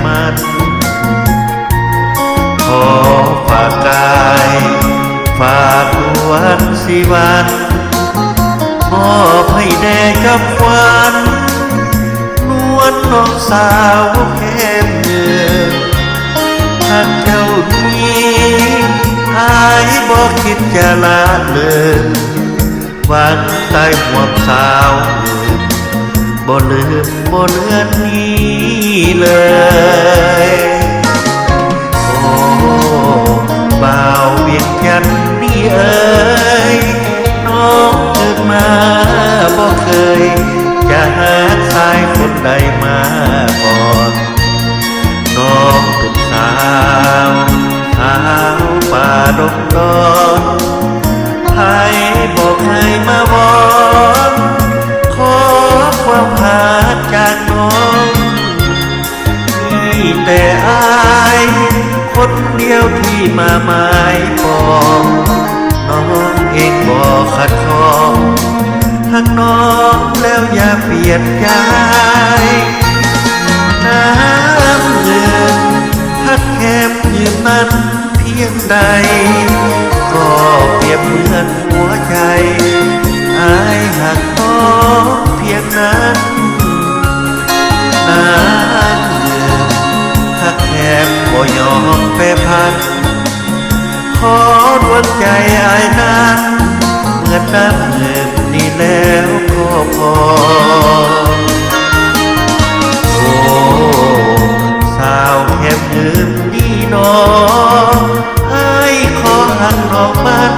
ມັນ ຂໍຝາກກາຍ ຝາກດວງຊີວິດ ມອບໃຫ້ແດ່ຈອມຂວັນ ນວນນ້ອງສາວແກ້ມເງິນ ຫາກເຈົ້າມີ ອ້າຍບໍ່ຄິດຈະລະເລີກ ຫວັງຕາຍຮ່ວມສາວ ບໍ່ລືມບໍ່ເລືອນນີ້ເລີຍ. ໂອ້ ບ່າວວຽງຈັນນີ້ເອີຍ ນ້ອງເກີດມາບໍ່ເຄີຍ ຈະຮັກຊາຍຄົນໃດມາກ່ອນ. ນ້ອງເປັນສາວ ສາວປ່າດົງດອນ ໃຜບໍ່ເຄີຍມາວອນ ຂໍຄວາມຮັກຈາກນ້ອງ ມີແຕ່ອ້າຍຄົນດຽວທີ່ມາໝາຍປອງ ນ້ອງເອງບໍ່ຂັດຂ້ອງ ຫາກນ້ອງແລ້ວຢ່າປ່ຽນໃຈ. ນ້ຳເງິນ ຫາກແຄມຢືນໝັ້ນພຽງໃດ ກໍປຽບເໝືອນຫົວໃຈ ອ້າຍຫາກນ້ອງພຽງນັ້ນ. ນ້ຳເງິນ ຫາກແຄມບໍ່ຍອມແປຜັນ ຂໍດວງໃຈອ້າຍນັ້ນ ເໝືອນນ້ຳເງິນນີ້ແລ້ວກໍພໍ. ໂອ້ ສາວແຄມເງິນນີ້ໜໍ ອ້າຍຂໍຮັກນ້ອງໝັ້ນ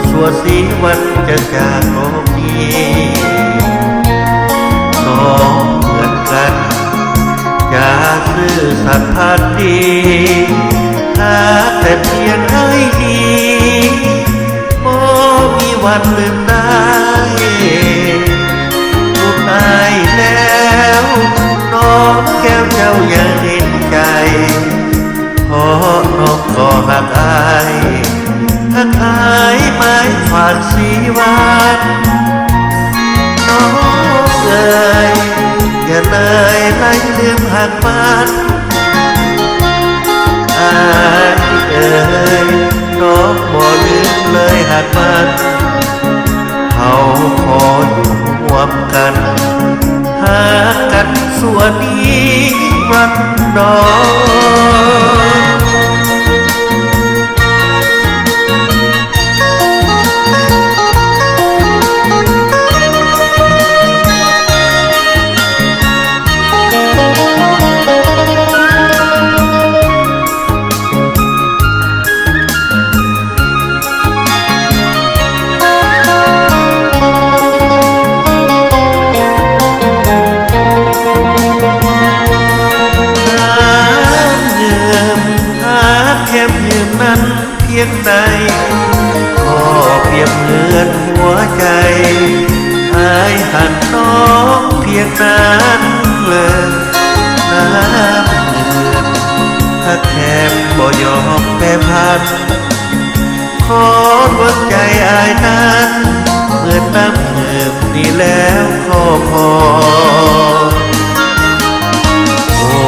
ຊົ່ວຊີວິດຈະຈາກໂລກນີ້ ນ້ອງເໝືອນກັນ ຈະຊື່ສັດພັກດີ ຫາກແຕ່ພຽງອ້າຍນີ້ ບໍ່ມີວັນລືມໄດ້. ບຸນອ້າຍແລ້ວ ນ້ອງແກ້ວເຈົ້າຢ່າເຫັນໃຈ ເພາະນ້ອງກໍຮັກອ້າຍ ຮັກອ້າຍໝາຍຝາກຊີວິດ. ນ້ອງເອີຍ ຢ່າເລີຍໄຫຼລືມຮັກໝັ້ນ ອ້າຍເອີຍ ນ້ອງບໍ່ລືມເລີຍຮັກໝັ້ນ ເຮົາຂໍຢູ່ຮ່ວມກັນ ຮັກກັນຊົ່ວນິລັນດອນ. ຫາກແຄມຢືມນັ້ນພຽງໃດ ກໍປຽບເໝືອນຫົວໃຈ ອ້າຍຮັກນ້ອງພຽງນັ້ນເລີຍ. ນ້ຳເງິນ ຫາກແຄມບໍ່ຍອມແປຜັນ ຂໍດວງໃຈອ້າຍນັ້ນ ເໝືອນນ້ຳເງິນນີ້ແລ້ວກໍພໍ. ໂອ້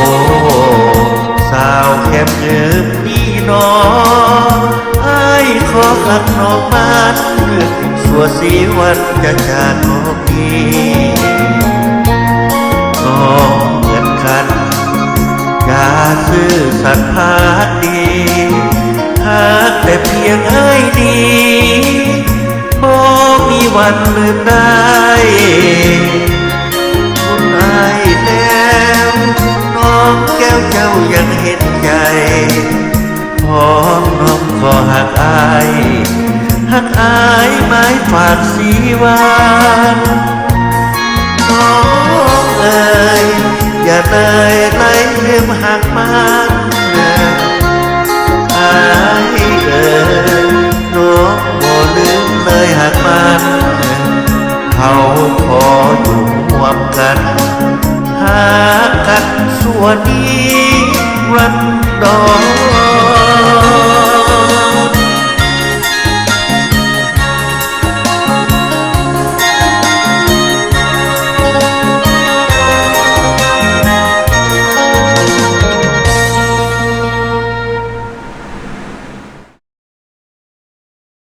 ສາວແຄມເງິນນີ້ໜໍ ອ້າຍຂໍຮັກນ້ອງໝັ້ນ ຊົ່ວຊີວິດຈະຈາກໂລກນີ້ ນ້ອງເໝືອນກັນ ຢ່າຊື່ສັດພັກດີ ຫາກແຕ່ພຽງອ້າຍນີ້ ບໍ່ມີວັນລືມໄດ້. ບຸນອ້າຍແລ້ວ ນ້ອງແກ້ວເຈົ້າຍັງເຫັນໃຈ ເພາະນ້ອງກໍຮັກອ້າຍ ຮັກອ້າຍໝາຍຝາກຊີວັດ. ນ້ອງເອີຍ ຢ່າເລີຍໄຫຼລືມຮັກໝັ້ນ ອ້າຍເອີຍ ນ້ອງບໍ່ລືມເລີຍຮັກໝັ້ນ ເຮົາຂໍຢູ່ຮ່ວມກັນ ຮັກກັນຊົ່ວນິລັນດອນ.